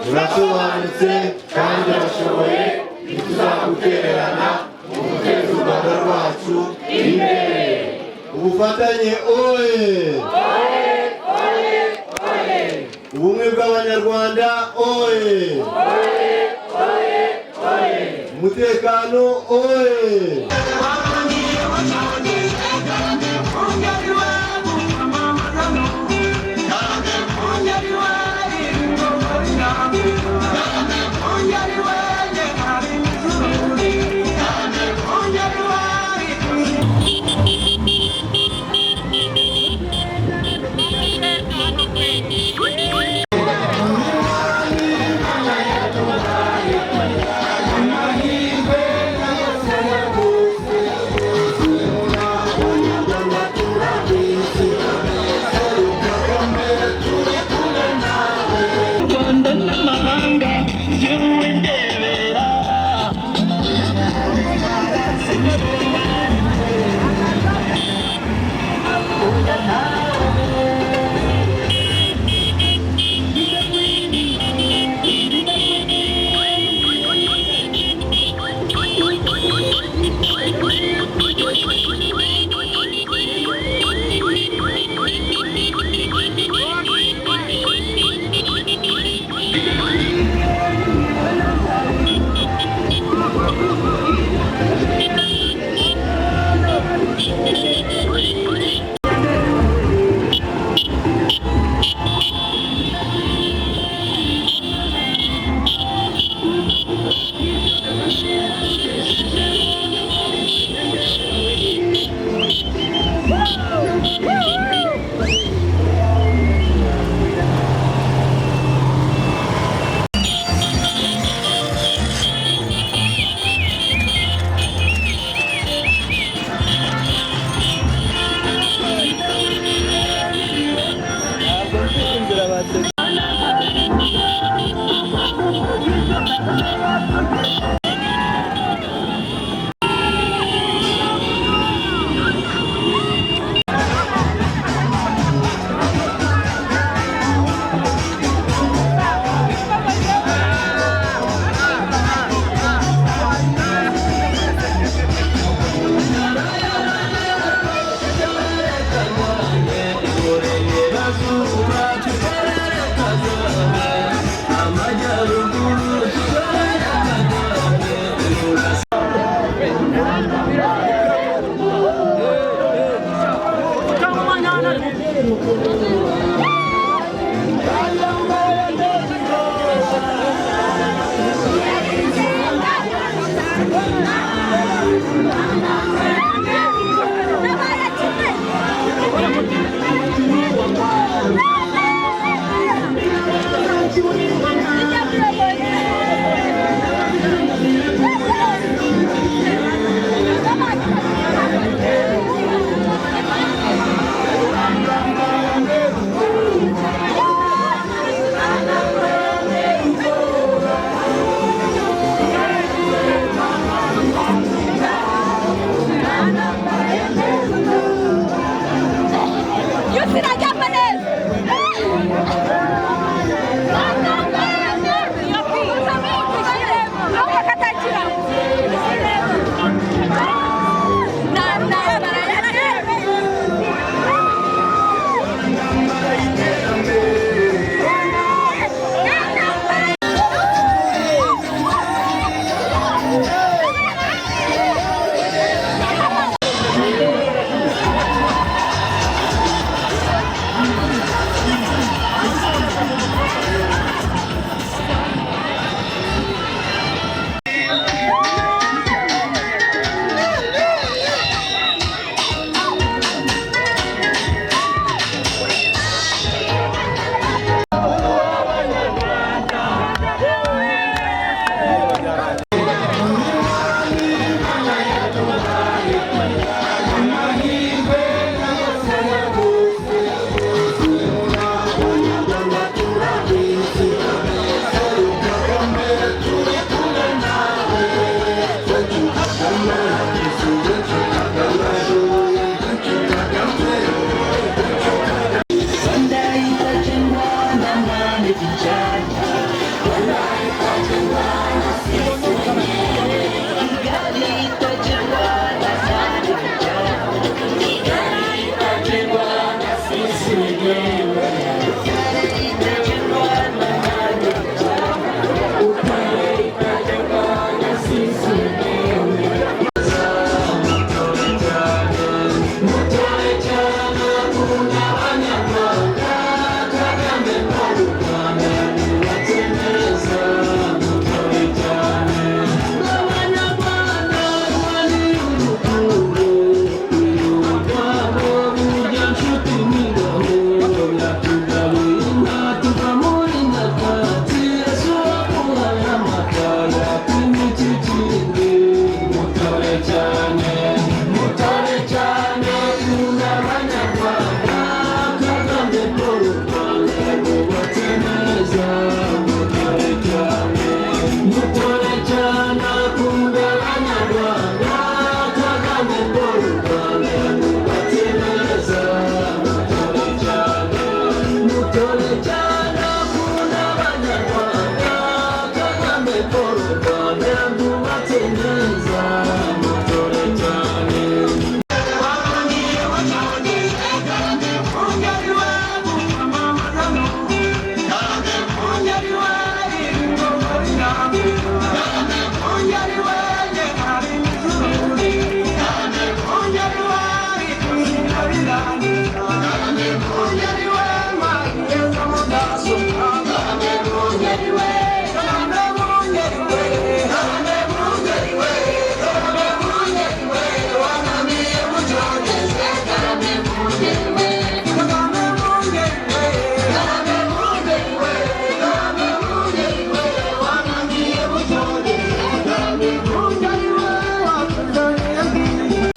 Urasobanutse kandi urashoboye, ntituzagutererana mu guteza u Rwanda rwacu imbere. Ubufatanye oye! Ubumwe bw'Abanyarwanda oye! Umutekano oye!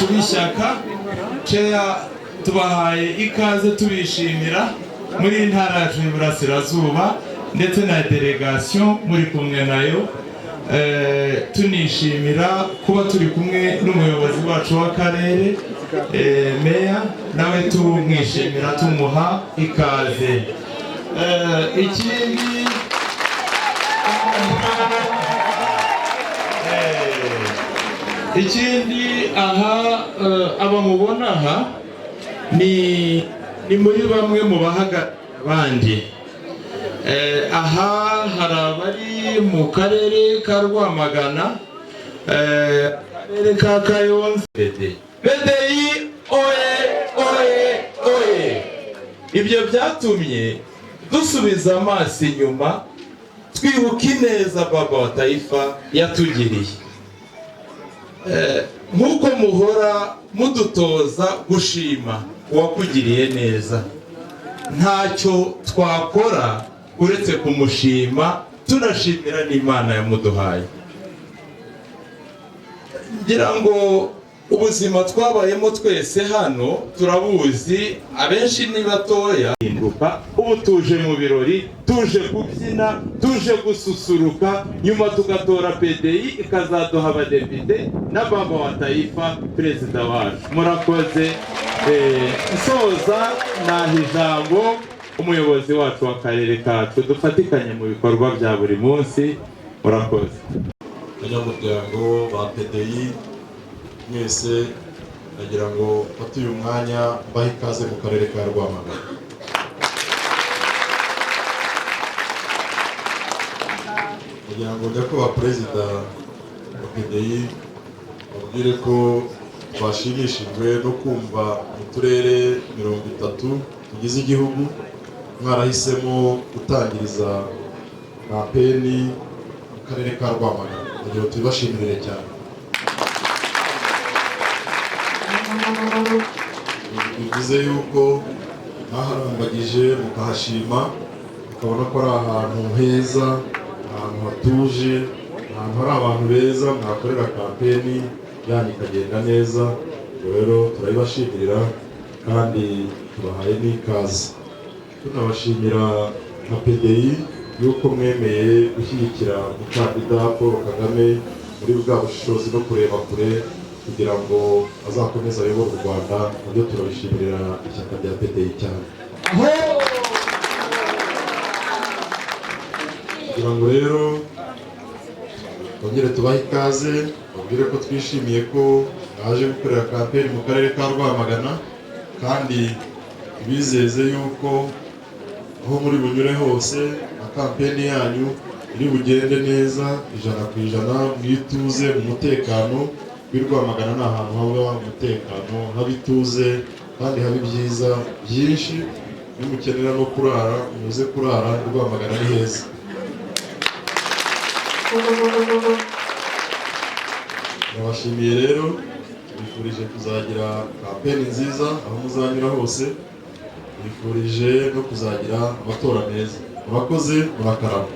B'ishyaka ceya, tubahaye ikaze, tubishimira muri iyi ntara yacu y'Iburasirazuba ndetse na délégation muri kumwe nayo. Tunishimira kuba turi kumwe n'umuyobozi wacu w'akarere, meya, nawe tumwishimira, tumuha ikaze. Ikindi aha, aba mubona aha ni muri bamwe mu bahagarariye abandi. Aha hari abari mu karere ka Rwamagana, akarere ka Kayonza. PDI oye, oye, oye! Ibyo byatumye dusubiza amaso inyuma, twibuka ineza Baba wa Taifa yatugiriye. Nk'uko muhora mudutoza gushima uwakugiriye neza, ntacyo twakora uretse kumushima, tunashimira n'Imana yamuduhaye. Ngira ngo ubuzima twabayemo twese hano turabuzi, abenshi ni batoya. Hinduka, ubu tuje mu birori, tuje kubyina, tuje gususuruka, nyuma tugatora PDI ikazaduha abadepite na Baba wa Taifa perezida wacu. Murakoze. Nsoza, naha ijambo umuyobozi wacu w'akarere kacu dufatikanye mu bikorwa bya buri munsi. Murakoze. Abanyamuryango ba PDI mwese, nagira ngo mfate uyu mwanya mbahe ikaze mu karere ka Rwamagana. Kugira ngo nyakubahwa perezida wa PDI babwire ko twashimishijwe no kumva mu turere 30 tugize igihugu mwarahisemo gutangiriza kampeni mu karere ka Rwamagana. Kugira ngo tubibashimirire cyane, bivuze yuko mwaharambagije mukahashima, mukabona ko ari ahantu heza, ahantu hatuje, ahantu hari abantu beza mwakorera kampeni yanyu ikagenda neza. Ubwo rero turabibashimirira kandi tubahaye n'ikaze, tunabashimira nka PDI yuko mwemeye gushyigikira umukandida Paul Kagame muri bwa bushishozi no kureba kure kugira ngo azakomeze ayobore u Rwanda. Nabyo turabishimirira ishyaka rya PDI cyane. Kugira ngo rero twongere tubahe ikaze, babwire ko twishimiye ko mwaje gukorera kampeni mu karere ka Rwamagana, kandi tubizeze yuko aho muri bunyure hose na kampeni yanyu iri bugende neza 100% mwituze mu mutekano. W'i Rwamagana ni ahantu haba umutekano, haba ituze kandi haba ibyiza byinshi. Nimukenera no kurara, muze kurara, i Rwamagana ni heza. Ndabashimiye rero, bifurije kuzagira kampeni nziza aho muzanyura hose, bifurije no kuzagira amatora meza. Murakoze, murakarama.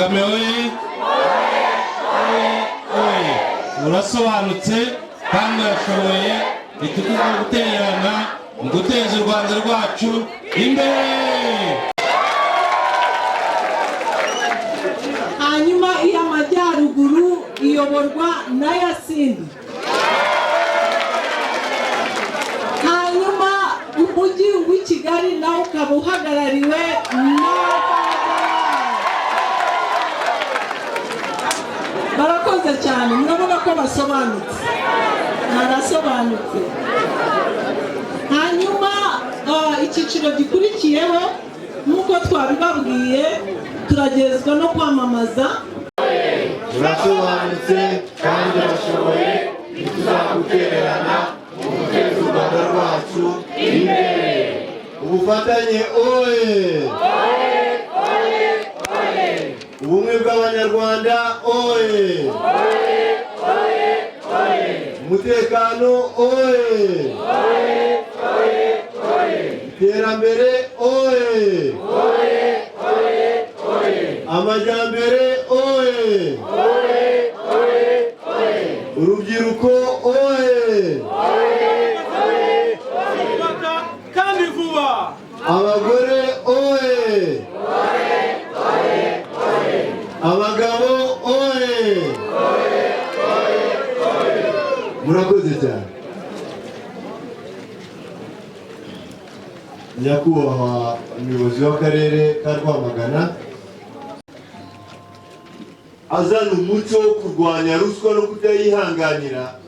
Kagame we, oye! Urasobanutse kandi urashoboye, ntitukuza gutererana mu guteza u Rwanda rwacu imbere. Hanyuma iy'Amajyaruguru iyoborwa na Yasini. Hanyuma umujyi w'i Kigali nawo ukaba uhagarariwe na, barakoze cyane. Murabona ko basobanutse, barasobanutse. Hanyuma icyiciro gikurikiyeho, nk'uko twabibabwiye, turagezwa no kwamamaza. Urasobanutse kandi urashoboye, ntituzagutererana mu guteza u Rwanda rwacu imbere. Ubufatanye oye! Ubumwe bw'Abanyarwanda oye! Umutekano oye! Iterambere oye! Amajyambere oye! Urubyiruko oye! Kandi vuba. Abagore oye! Abagabo oye! Murakoze cyane. Nyakubahwa umuyobozi w'akarere ka Rwamagana, azana umuco wo kurwanya ruswa no kutayihanganira,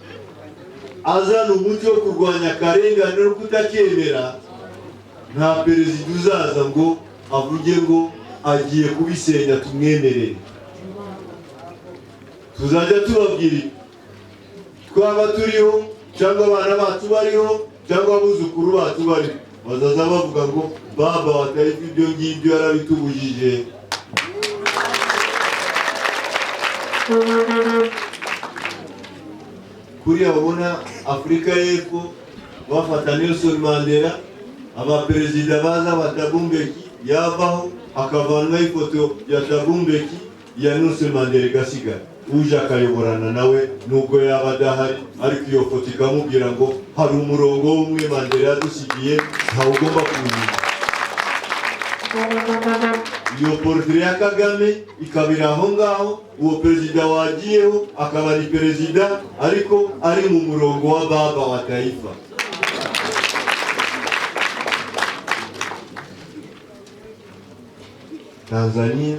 azana umuco wo kurwanya akarengane no kutakemera. Nta perezida uzaza ngo avuge ngo agiye kubisenya tumwemerere. Tuzajya tubabwira, twaba turiho cyangwa abana bacu bariho cyangwa abuzukuru bacu bariho, bazaza bavuga ngo baba wa taifa ibyo ngibyo yarabitubujije. Kuriya babona Afurika y'Epfo bafata Nelson Mandela, abaperezida baza ba Thabo Mbeki yavaho akavanwaho ifoto ya Thabo Mbeki, ya Nelson Mandela igasigara, uje akayoborana nawe nubwo yaba adahari, ariko iyo foto ikamubwira ngo hari umurongo w'umwe Mandela yadusigiye, ntawe ugomba kuwunyura. Iyo portrait ya Kagame ikabira aho ngaho, uwo perezida wagiyeho akaba ari perezida ariko ari mu murongo wa baba wa taifa. Tanzania,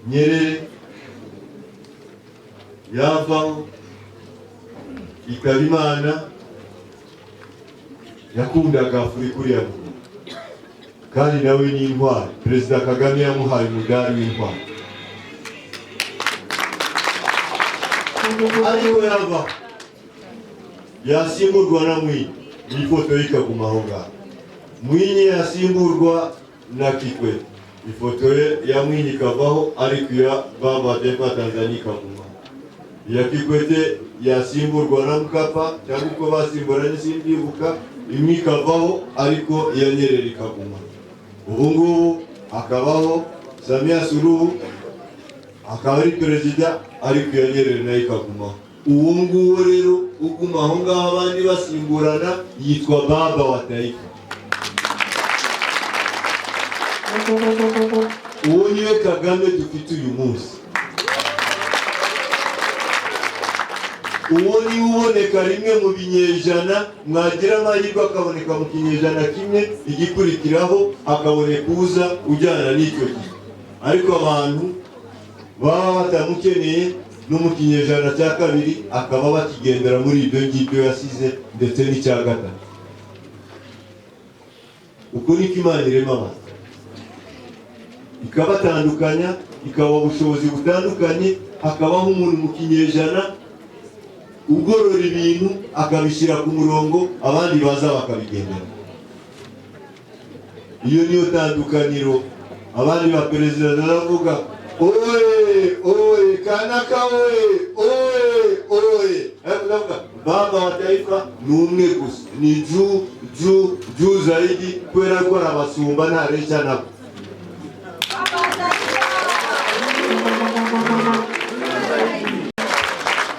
Nyerere yavaho ikaba Imana, yakundaga Afurika uriya muntu, kandi nawe ni intwari. Perezida Kagame yamuhaye umudari w'intwari, ariko yavaho yasimburwa na Mwinyi, ifoto ye ikaguma aho ngaho. Mwinyi yasimburwa na Kikwete, ifoto ye ya Mwinyi ikavaho, ariko iya baba wa taifa Tanzania ikagumaho. Iya Kikwete yasimburwa na Mkapa cyangwa uko basimburanye simbyibuka, imwe ikavaho ariko iya Nyerere ikaguma. Ubu ngubu hakabaho Samia Suluhu, akaba ari perezida, ariko iya Nyerere nayo ikagumaho. Uwo nguwo rero uguma aho ngaho abandi basimburana yitwa baba wa taifa. Uwo niwe Kagame dufite uyu munsi. Uwo niwe uboneka rimwe mu binyejana, mwagira amahirwe akaboneka mu kinyejana kimwe, igikurikiraho akaboneka uza ujyana n'icyo gihe. Ariko abantu baba batamukeneye no mu kinyejana cya kabiri akaba bakigendera muri ibyo ngibyo yasize, ndetse n'icya gatatu. Uko niko Imana irema abantu, ikabatandukanya, ikabaha ubushobozi butandukanye. Hakabaho umuntu mu kinyejana ugorora ibintu akabishyira ku murongo, abandi baza bakabigendera. Iyo niyo tandukaniro. Abandi ba perezida baravuga oye oye kanaka oye oye oye, ariko ndavuga baba wa taifa ni umwe gusa, ni juu juu juu zaidi, kubera ko arabasumba ntareshya nabo.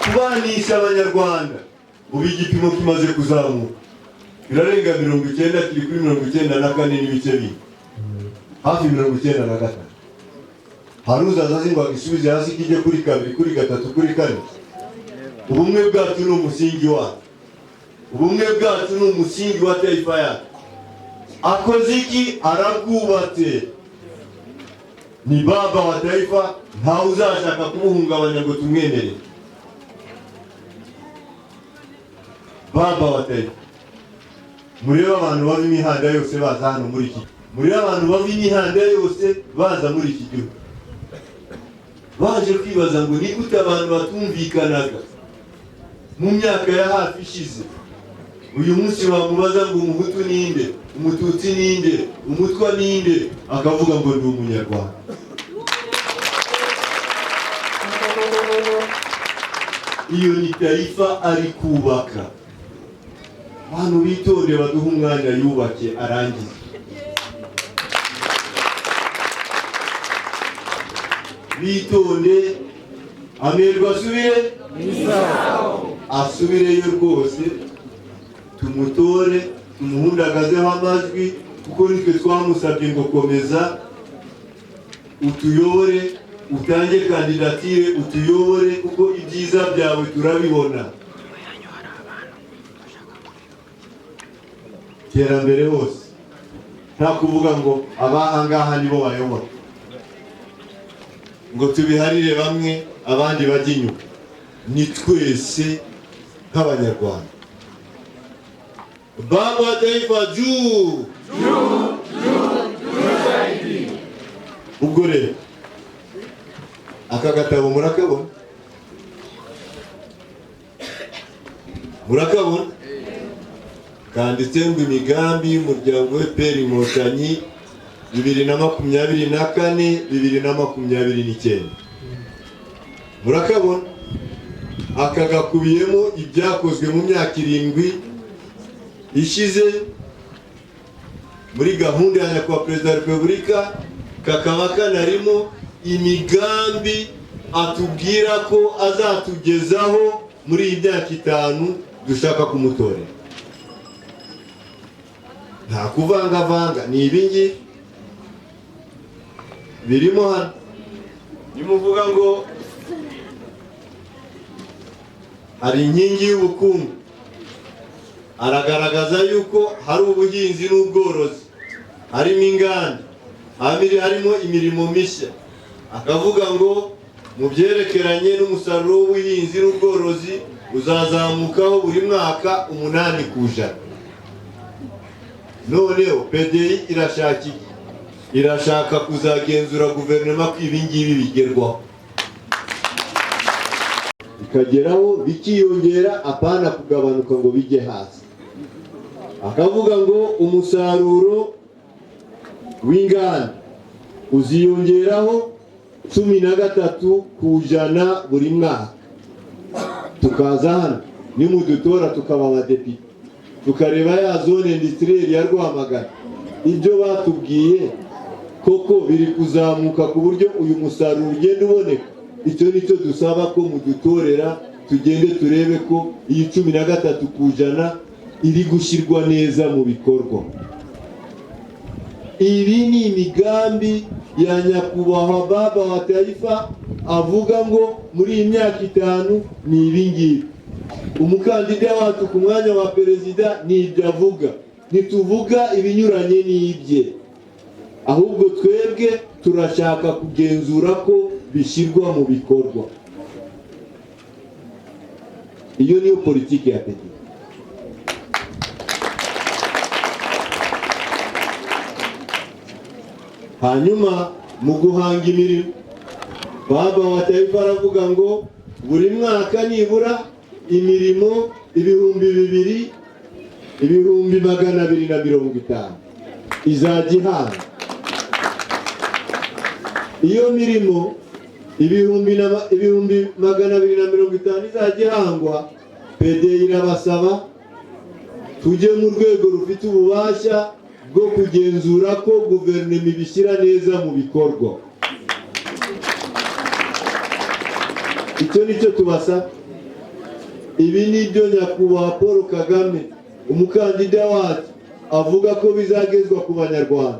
Kubanisha abanyarwanda ubu igipimo kimaze kuzamuka, birarenga 90, kiri kuri 94.2, hafi 93. Hari uzaza azi ngo agisubize hasi kijye kuri 2, kuri 3, kuri 4? Ubumwe bwacu ni umusingi wacu, ubumwe bwacu ni umusingi wa taifa yacu. Akoze iki? Arabwubatse. Ni baba wa taifa, ntawe uzashaka kumuhungabanya ngo tumwemerere. Baba wa taifa, murebe abantu bava imihanda yose baza hano muri iki, murebe abantu bava imihanda yose baza muri iki gihugu, baje kwibaza ngo ni gute abantu batumvikanaga mu myaka ya hafi ishize, uyu munsi bamubaza ngo umuhutu ninde, umututsi ninde, umutwa ninde, akavuga ngo ndi umunyarwanda. Iyo ni taifa ari kubaka. Abantu bitonde, baduha umwanya yubake arangize. Bitonde, amerwa asubire asubireyo rwose, tumutore, tumuhundagazeho amajwi, kuko nitwe twamusabye ngo komeza utuyobore, utange kandidatire utuyobore, kuko ibyiza byawe turabibona. Iterambere hose, nta kuvuga ngo abahangaha nibo bayobora, ngo tubiharire bamwe abandi bajye inyuma. Ni twese nk'abanyarwanda. Baba wa taifa juu zaidi. Ubwo rero aka gatabo murakabona, murakabona kanditse ngo imigambi y'umuryango FPR Inkotanyi 2024 2029. Murakabona aka gakubiyemo ibyakozwe mu myaka 7 ishize muri gahunda ya Nyakubahwa Perezida wa Repubulika, kakaba kanarimo imigambi atubwira ko azatugezaho muri iyi myaka 5 dushaka kumutorera. Nta kuvangavanga, ni ibingi birimo hano. Nimuvuga ngo hari inkingi y'ubukungu, aragaragaza yuko hari ubuhinzi n'ubworozi, harimo inganda, harimo imirimo mishya. Akavuga ngo mu byerekeranye n'umusaruro w'ubuhinzi n'ubworozi uzazamukaho buri mwaka 8%. Noneho PDI irashaka iki? Irashaka kuzagenzura guverinoma ko ibi ngibi bigerwaho, bikageraho bikiyongera, apana kugabanuka ngo bijye hasi. Akavuga ngo umusaruro w'inganda uziyongeraho 13% buri mwaka. Tukaza hano nimudutora tukaba abadepite, tukareba ya zone industrielle ya Rwamagana, ibyo batubwiye koko biri kuzamuka ku buryo uyu musaruro ugenda uboneka. Icyo nicyo dusaba ko mudutorera, tugende turebe ko iyi 13% iri gushyirwa neza mu bikorwa. Ibi ni imigambi ya Nyakubahwa Baba wa Taifa avuga ngo muri iyi myaka 5 ni ibi ngibi. Umukandida wacu ku mwanya wa perezida ni ibyo avuga, ntituvuga ibinyuranye n'ibye, ahubwo twebwe turashaka kugenzura ko bishyirwa mu bikorwa. Iyo niyo politiki ya PDI. Hanyuma mu guhanga imirimo, Baba wa Taifa aravuga ngo buri mwaka nibura imirimo 2000, 250,000 izajya ihanga. Iyo mirimo 250,000 izajya ihangwa, PDI irabasaba tujye mu rwego rufite ububasha bwo kugenzura ko guverinoma ibishyira neza mu bikorwa. Icyo ni cyo tubasaba. Ibi ni byo Nyakubahwa Paul Kagame, umukandida wacu, avuga ko bizagezwa ku Banyarwanda.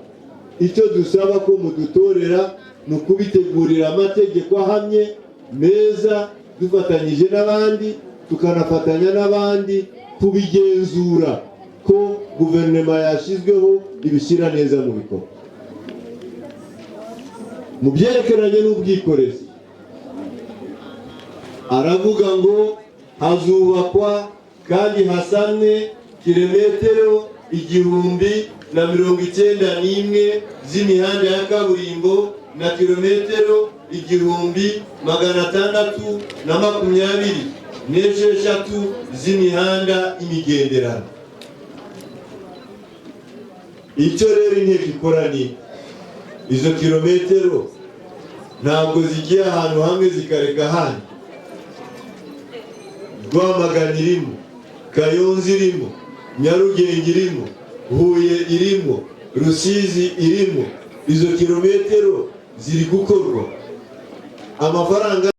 Icyo dusaba ko mudutorera ni ukubitegurira amategeko ahamye meza, dufatanyije n'abandi, tukanafatanya n'abandi kubigenzura ko guverinoma yashyizweho ibishyira neza mu bikorwa. Mu byerekeranye n'ubwikorezi, aravuga ngo hazubakwa kandi hasanwe kilometero 1091 z'imihanda ya kaburimbo na kilometero 1626 z'imihanda y'imigenderano. Icyo rero inteko ikora ni izo kilometero ntabwo zigiye ahantu hamwe zikareka ahandi. Rwamagana irimo, Kayonza irimo, Nyarugenge irimo, Huye irimo, Rusizi irimo. Izo kilometero ziri gukorwa amafaranga.